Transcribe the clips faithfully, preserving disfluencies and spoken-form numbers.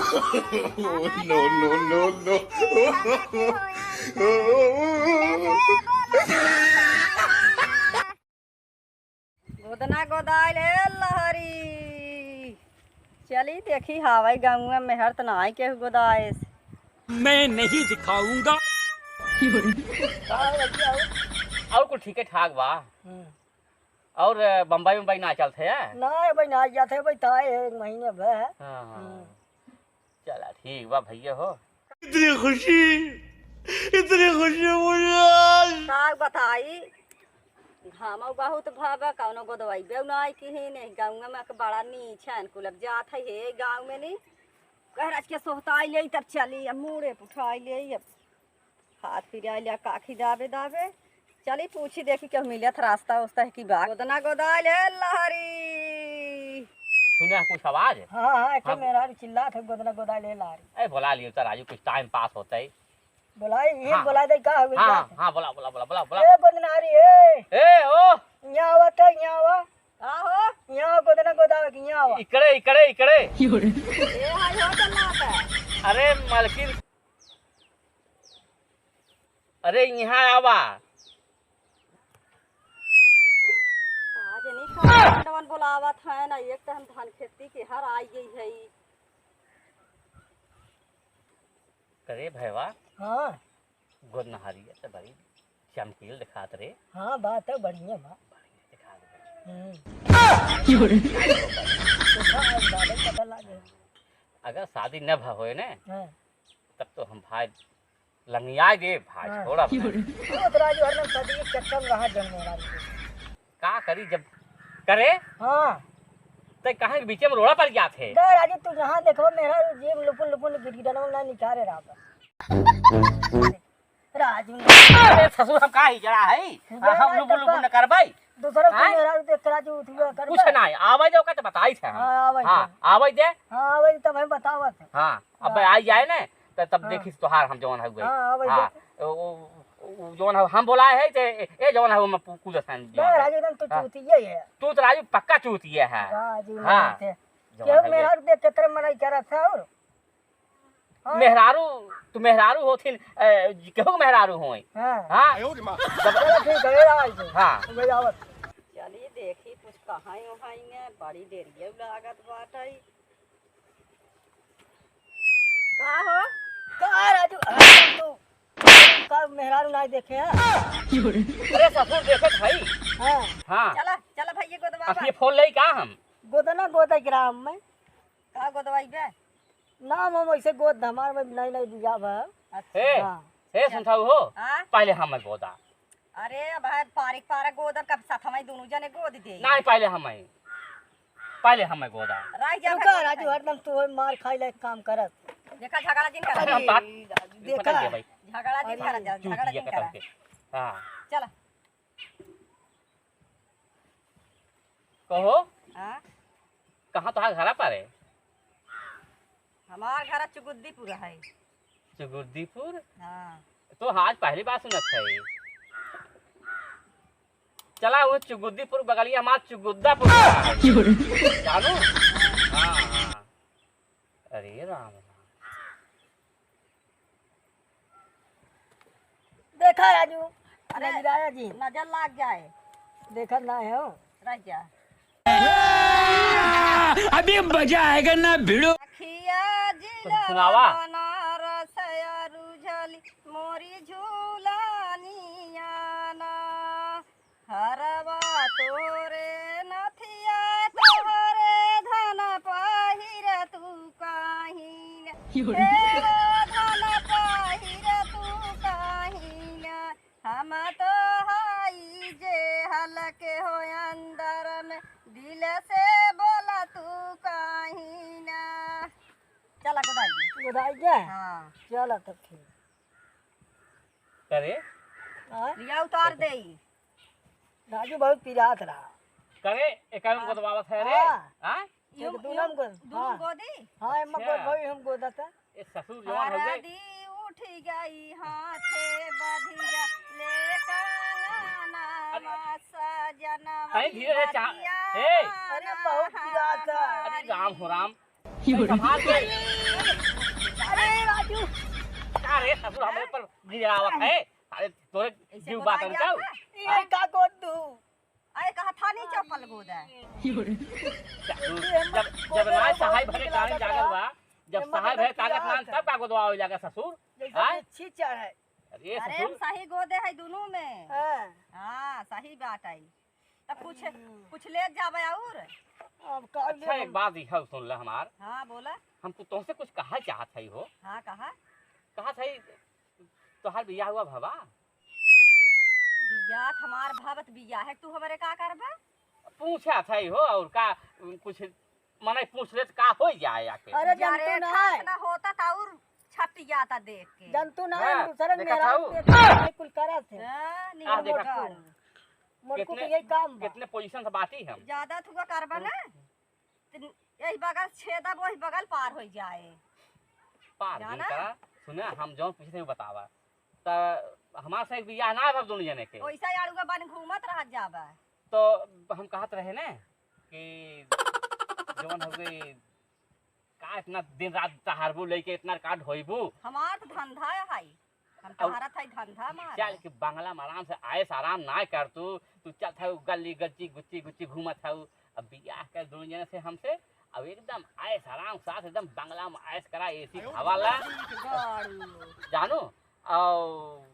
No, no, no, no। गोदना गोदाइल हे लहरी। चली देखी हावै गाँव में मेहर त नाई केहू गोदाइस। मैं नहीं दिखाऊंगा। और कुल ठीके ठाक बा। हम्म। और, अ, बम्बई उम्बई ना चलत है? ना, अबे ना जात है, अबे ताए है, एक महीने भर है। हाँ, हाँ। हम्म। चला, ठीक बा भैया हो। इतनी खुशी, इतनी खुशी मुझे आज। का बताई, घामो बहुत भवा, कौनो गोदवाई बेउ ना आई किहिन, गाँव में के बड़ा नीच है, कुल अब जात है, हे गाँव में नी, कहराज के सोहताई ले, तब चली, अब मूड़े उठाई ले, अब हाथ पिराइल या काखी दाबे दाबे। चली पूछी देखी केहू मिलत रास्ता उस्ता है कि बा। गोदना गोदाइल हे लहरी। सुने हैं कुछ आवाज? हाँ, हाँ, एक ठे हाँ। मेहरारू चिल्लात है, "गोदना गोदाइल हे लहरी।" ए, बोला लियो तो राजू, कुछ टाइम पास होता है। बोलाई, ये हाँ। बोला दे, का हो हाँ, गया? हाँ, बोला, बोला, बोला, बोला, बोला। ए, गोदना हरी, ए। ए, ओ। यहाँ आवा तो, यहाँ आवा। का हो? यहाँ आवा, गोदना गोदावे के, यहाँ आवा। इकड़े, इकड़े, इकड़े। ए, हाय हो, चल रहा था। अरे, मलकिन। अरे, यहाँ आवा। आज नहीं कौन बोलावत है ना, एक तो हम धान खेती के हर आई गई है। करे भैवा। हाँ। गोदनहरिया तो बड़ी चमकील दिखात रे। हाँ, बात तो बढ़िया बा। बढ़िया दिखात बा। हम्म। देखा, आज बादल पता लागे। अगर शादी न भ होए ने, हाँ। तब तो हम भाई लंगिया दे भाई, हाँ। छोड़ा भाई। तू तो राजू हरदम शादी के चक्कर में रहा जन मेरा। का करी जब करे? हाँ। ते कहाँ के बीचे में रोड़ा पर जात है? जा राजू, तू जहाँ देखबो मेरा जीव लुपुन लुपुन गिड़गिड़ाना ना निकारे रहा। राजू। अरे ससुर, हम का ही जरा है? जा हम राजू, लुपुन लुपुन न करबै। दूसरा को हैं? मेरा देख के राजू उठियो करबै। कुछ ना है, आवे दे ओका तो बताई थे हम। हाँ, आवे हाँ, दे। आवे दे। हाँ, आवे दे, तब हम बतावत है। हाँ, अब हाँ। आई जाए ना, तो तब हाँ। देखिस तोहार हम जौन है हाँ, आवे हाँ, दे। ओ, ओ, ओ, जौन है हम बोलाए है, ते, ए, जौन है, वो मैं पू-, कूदत है, जौन जा है। राजू, एकदम तू हाँ। चूतिया ही है। तू तो राजू पक्का चूतिया है। राजू हाँ। नहीं थे। जौन क्यों है मेरा वो। देख के तेरे मन ही कह रहा था और? हाँ। मेहरारू, तू मेहरारू होथिन, ए, केहू के मेहरारू होई। हाँ। हाँ। आयो रे माँ। जब चलो ठीक है, ये रहा है। हाँ। तो भाई आवत। चली देखी कुछ कहाँ उहाँ ने, बड़ी देरिये लागत बाटई। का हो? का राजू, हाँ, तू का मेहरारू ना देखे हैं? अरे ससुर देखे भाई। हाँ। हाँ। चला, चला भैया गोदवा अब ये फोन ले का हम? गोदना गोदा ग्राम में। का गोदवाई बे? नाम हम ऐसे गोद हमार में नई नई बिया बा। अच्छा। ए, हाँ। ए, सुनता हो? हाँ? पहले हम गोदा। अरे, अब है पारिक पारा गोदर कब साथ हमारे दोनों जने गोद दे। नहीं, पहले हम, पहले हम गोदा। रह जा रुका, भाई, राजू, भाई। हरदम तू मार खाई लायक काम करत। देखा, झगड़ा जिन करा। अरे, हम बात देखा। पकड़ के भाई। झगड़ा जिन अरे, करा जा, झगड़ा चूतिया जिन करा। खत्म के। हाँ। चला। कहो, हाँ? कहाँ तोहार घरा पर है? हमार घर चुगुद्दीपुर है। चुगुद्दीपुर? हाँ। तो आज पहली बार सुनत है। चला वो चुगुद्दीपुर बगलिया हमार चुगुद्दापुर है। जानू? हाँ, हाँ। अरे राम, राम। देखा राजू, अरे, नजराया जी। नजर लाग जाए। देखा ना है हो। रह जा। अभी मजा आएगा ना भिड़ो। अखिया जिला सुनावा। बनारस अरु झली मोरी झूलनिया ना। हरवा तोरे नथिया तोरे धन पहिर तू काहिन। यो रे। हे हो धन पहिर तू काहिन। हम तो हई जे हलके हो अंदर में, दिल से बोला तू काहिन। चला गोदाई। गोदाई के? हाँ। चला तब ठीक। करे? हाँ? लिया उतार दे। राजू बहुत पिरात रहा। करे, एक हम हाँ। गोदवावत है रे। हाँ। हाँ? एक यूं, दोनों यूं, गोद-, दोनों हाँ। गोदी? हाँ, एमा अच्छा। गोद भाई हम गोदा था। ए ससुर जवान हो गए। हरदी उठ गई हाथे बधिया, ले काना नामा अरे। सजनवा अरे धीरे से चा-, बतिया ए। अरे बहुत पिरात है। अरे राम हो राम। संभाल के। ए राजू, का रे ससुर हमरे पर गिरावत है? अरे तोरे ऐसे जीव बात गोदाई करता हूँ। जाता? ये का गोद दू? अरे कहा था नहीं चप्पल गोदा। ससुर, जब, जब ना सहाय भरे कारण जागत बा, जब सहाय भरे ताकत ना तब का गोदवा हो जाएगा ससुर? जैसे आय? बिच्छी चढ़े। अरे अरे हम ससुर। सही गोदे है दोनों में। हाँ। हाँ, सही बात है। तब कुछ, हम्म। कुछ ले जाबे और। अब का अच्छा, लेबे? एक बात दिखाओ, सुन ले हमार। हाँ, बोला। हम तो तुमसे कुछ कहा चाहत है हो। हाँ, कहा। कहा था, तोहार बियाह हुआ भवा? बियाह हमार भवत बियाह है, तू हमरे का करबा? पूछा था हो, और का, कुछ मने पूछ ले त का हो जाए आके? अरे, जा रे, जनतू ना ठास है। ना होता त और छट जाता देख के। जनतू ना है, हाँ, दूसरे देखा मेहरारू था। देख के कुल करत है। हाँ, आ, नियम देखा। होता। मोटकू के कितने, यही काम बा। कितने पोजीशन से बाटी हम। ज्यादा थुआ करबा ना, त यही बगल छेदब, वही बगल पार हो जाए। पार जाना? जिनका, सुना, हम जौन पूछे थे वो बतावा। त हमार से बियाह ना भव दोनों जने के। वैसा यार उगा बन घूमत रह जाबा। तो हम कहत रहे ने कि जौन हो गई, का इतना दिन रात टहरबू लेके, इतना का ढोइबू? हमार तो धंधा है, हम और टहरत है धंधा मार। चल के बंगला में आराम से आयस आराम ना कर तू, तू चल था गली गच्ची गुच्ची गुच्ची घूमत है। अब बियाह कर दोनों जने से हमसे, अब एकदम आयस आराम साथ एकदम बंगला में आयस करा, एसी हवा ला। गाड़ू। जानू, और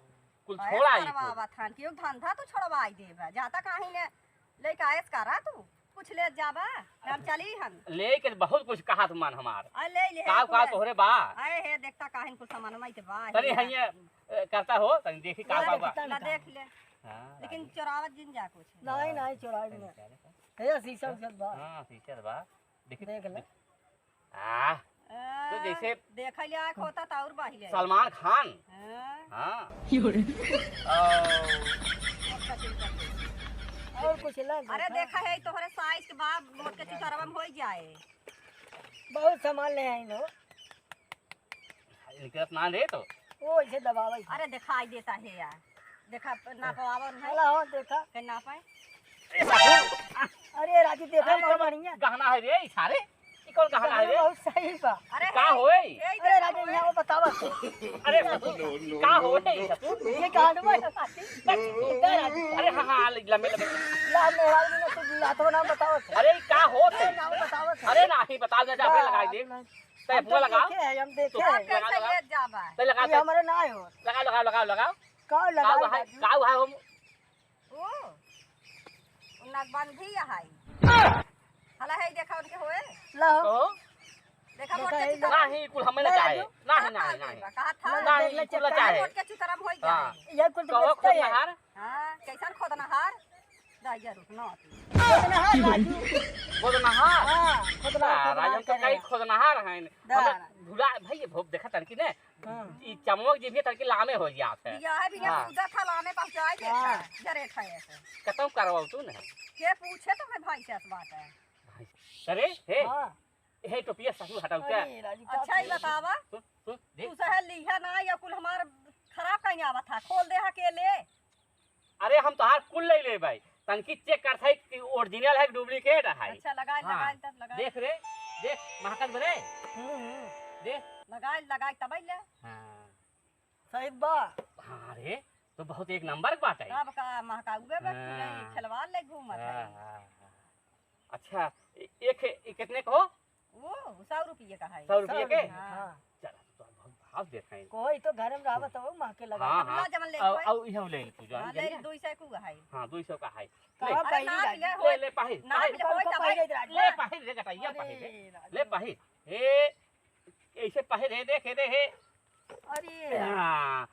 कुल आयस छोड़ा ही करवावा कुल। थान, क्यों धंधा तो छोड़वाई देबा, जाता कहीं ने लेके आयस करा तू, कुछ ले जाबा, हम चली हम। लेके बहुत कुछ कहा तुम मन हमार। आ, ले ले, काव कुल काव ले। तोहरे बा? आए हे, देखता काहिन कुछ सामान माई के बा, तनी हे। हइये, ए, करता हो, तनी देखी काव ला काव बा। देखता ला ना। देख ले। हाँ, लेकिन राजू। चोरावत जिन जा कुछ। नहीं, नहीं, चोराई तनी नहीं। चले तो। हे, शीशा उशा बा। हाँ, शीशा बा। देखी, देख ले। देख। आह, तो आ, जैसे देखा लिया एक होता त और बाहिले। सलमान खान। हाँ। हाँ। और और कुछ ला अरे देखा। देखा है, तोहरे साइज के बाद मोट के चुतरवा में हो जाए। बहुत सामान ले आई लो। इनके ना दे तो। ओ, इसे दबावे। अरे दिखाई देता है यार, देखा ना पावर है। चला हो, देखा। के ना पाए। अरे राजू, देखा अरे, बहुत बढ़िया। गहना है रे, ई सारे। ई कौन गहना है रे? बहुत सही बा। अरे का हे, होई? ए, अरे राजू, यहाँ बतावा। अरे, का होई? ये का होई? अरे, हाँ, हाँ, लम्बे, लम्बे। ला, मेहरारू ने तू लातो ना बतावा। अरे, का होत है? नाम बतावा। अरे, नाही, बता दे, जा, अपने लगाई दे। तै हम अपना तो लगा। देखे है, हम देखे तो हैं। लगा, लगा। कैसे ले जाबा? तै लगा, ये तै। हमारे ना हो। लगा, लगा, लगा, लगा। का लगा का है, राजू? का है हम? ओ, उ नकबंदी है। हला है, देखा उनके होए। ला हो। कहो? देखा देखा मोट के है, चितरवा। नाही, कुल हमें ना ले चाहे। राजू। नाही, नाही, नाही। कहा था। नाही, देख ले, कुल ना चाहे। मोट के चितरवा होई हाँ। जाए। ये कुल तो कहो, बेचता है। खोदनहार। हाँ, कैसन खोदनहार? दाइया रुक ना। खोदनहार राजू। खोदनहार? हाँ, खोदनहार, हाँ, खोदनहार राजू तो करे। कई खोदनहार हैं। दा। हमें भुला, भाई, ये भोग देखा तड़की ने। हाँ। ई चमवक जे भी तड़के लामे हो जात है। बियाह भी ना हाँ। पूजा था, लामे पहुँचाए के हाँ। था, जरे था ऐसे। खत्म करवाओ तू ना। के पूछे तो मैं भाई से इस बात है। भाई, अरे, हे, हाँ। हे टोपिया सासू हटाऊ क्या? अरे, राजू, अच्छा, ही बतावा। सुन, सुन, देख। तू सहे लिहा ना, या कुल हमार खराब कहीं आवत था, खोल दे हा के ले। अरे, हम तोहार कुल ले लेबै। तनकी चेक कर सही कि ओरिजिनल है कि डुप्लीकेट है। अच्छा, लगाई, हाँ। लगाई, तब लगाई। देख रे, देख, महकत बरे। हम्म, हम्म। देख। लगाई, लगाई, तब ले। हाँ। सही बा। हाँ रे, तो बहुत एक नंबर के बात है। तब का महकाऊ बे, हाँ। खिलवाड़ ले घूमत है। हाँ, हाँ, हाँ। अच्छा, ए-, एक है, ये कितने का हो? वो सौ रुपये का है। सौ रुपये के? हाँ। हाँ। चल, तो बहुत भाव देत हैं। कोई तो घर में रहबा तो महके लगा। हाँ, हाँ। ला जमन ले अउ, कोई। अउ इहो ले तू जान, हाँ, ले जान। ले, दो सौ को है। हाँ, दो सौ का है। कहाँ ले। अरे पहिरी ना राजू? ले, ले, पहिर, ना पहिर। ले, होई कहाँ तब पहिरे राजू? ले, पहिर रे, गटैया अरे पहिर रे। राजू। ले, पहिर। हे, ऐसे पहिर, हे, देख, हे, दे, हे। अरे। हाँ।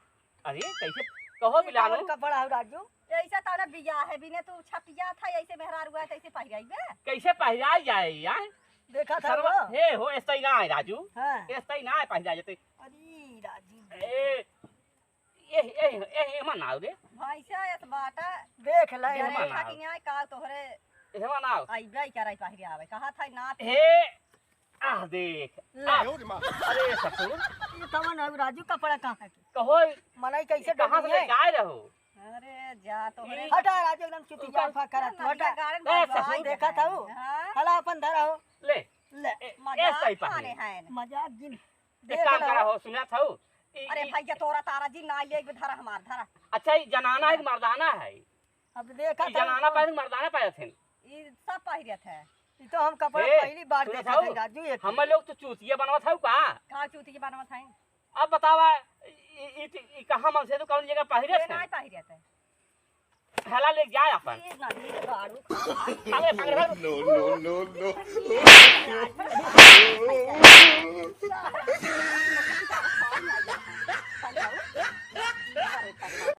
अरे, कैसे कहो ये बिलालो? कवन कपड़ा हो राजू? ऐसे तौने बियाह है, बिने तू छपिया था, ऐसे मेहरारू है, तैसे पहिराई बे। कैसे पहिराई जाए यार? देखा था सरवा, वो? हे हो, ऐसा ही ना है राजू। हाँ। ऐसा ही ना है पहिराई जाते। अरे राजू। ए, ए, ए, ए, ए, मनाओ रे। भाई से ऐस बाटा। देख ले। जरे एमा ना। खा के यहाँ का तोहरे एमा ना। आई बे, आई कराई पहिरे आवे। कहा था ना। हे, आह, देख। ले। आह। अरे, ससुर। ये कवन है, राजू? कपड़ा कहाँ है? कहो, मनई कैसे कहाँ से डोली है? लेके आए रहो? अरे, जा तो रे। हटा, राजू, एकदम चुतिया ऊपर फा करा, तू ना, हटा। ना, गार्डन ए, में ससुर। देखा था वो? हाँ। हला अपन धरा हो। ले। ले। ए, मजाक ऐसा ही पहले। मारे हैं। मजाक जिन। एक काम करा हो, सुनत हऊ? ई, अरे ई भैया, तोरा तारा जी ना ले, धरा हमार, धरा। अच्छा, ई जनाना है कि मर्दाना है? अब देखा ई जनाना पहिरे, मर्दाना पहिरत हैं? ई सब पहिरत है। ई तो हम कपड़ा ए, पहली बार सुनत देखत हऊ? हैं, राजू, ये हम लोग तो चूतिया बनवत हऊ का? का चूतिया बनवत हैं? अब बतावा, ई, ई, ई, ई कहाँ मन से तो कौन जगह पहिरत ये हैं? ना पहिरत है। हला ले जाए अपन। ये ना, ये गाड़ू खा। अरे, अरे, अरे। No, no, no, no।